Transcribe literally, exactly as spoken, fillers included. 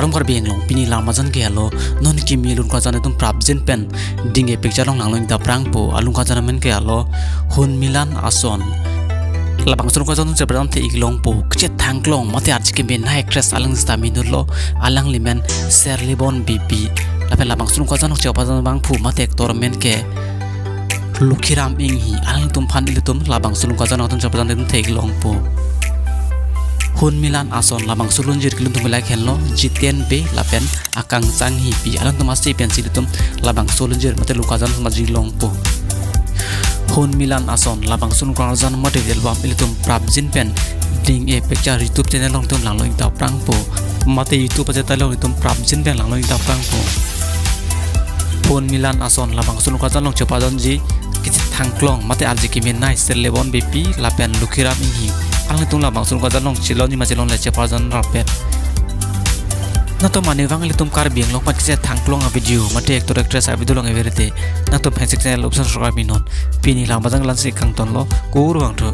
Ram Karbi Anglong pini lam ajan ke alo, non kimi alun kajan atum prapjin pen ding e picture along langlo ingta prangpo, alun kajan amen ke alo Hunmilan Ason. Labangso alun kajan atum chepadan the ik longpo, kechethang klong mate arje kemenei actress alang sita minut lo, alangli men Sherlibon Beypi. Lapen labangso alun kajan along chepadan abangphu mate actor amen ke Lokhiram Inghi, alangtum aphan ilitum labangso alun kajan atum chepadan atum the ik longpo. Hunmilan Ason labangso alunjir kelun atum like henlo Jiten Bey lapen Akang Changhipi, alangtum ase pensi ilitum labangso alunjir mate alun kajan majir longpo. Hunmilan Ason labangso alun kajan mate album ilitum prapjin pen ding e picture YouTube channel along tum langlo ingta prangpo, mate YouTube achethai along ilitum prapjin pen langlo ingta prangpo. Hunmilan Ason labangso alun kajan along chepadanji kechethang klong mate arje kemenei Sherlibon Beypi lapen Lokhiram Inghi, alangtum labangso alun kajan along chelongji ma chelongle chepadan rapet. Nangtum arnivang ilitum Karbi Anglong aphan kechethang klong a video mate actor actress a video long everyday, nangtum Phensik channel upsan subscribe non. Pini lam ajan la-ansi kangtonlo, kurvangthu.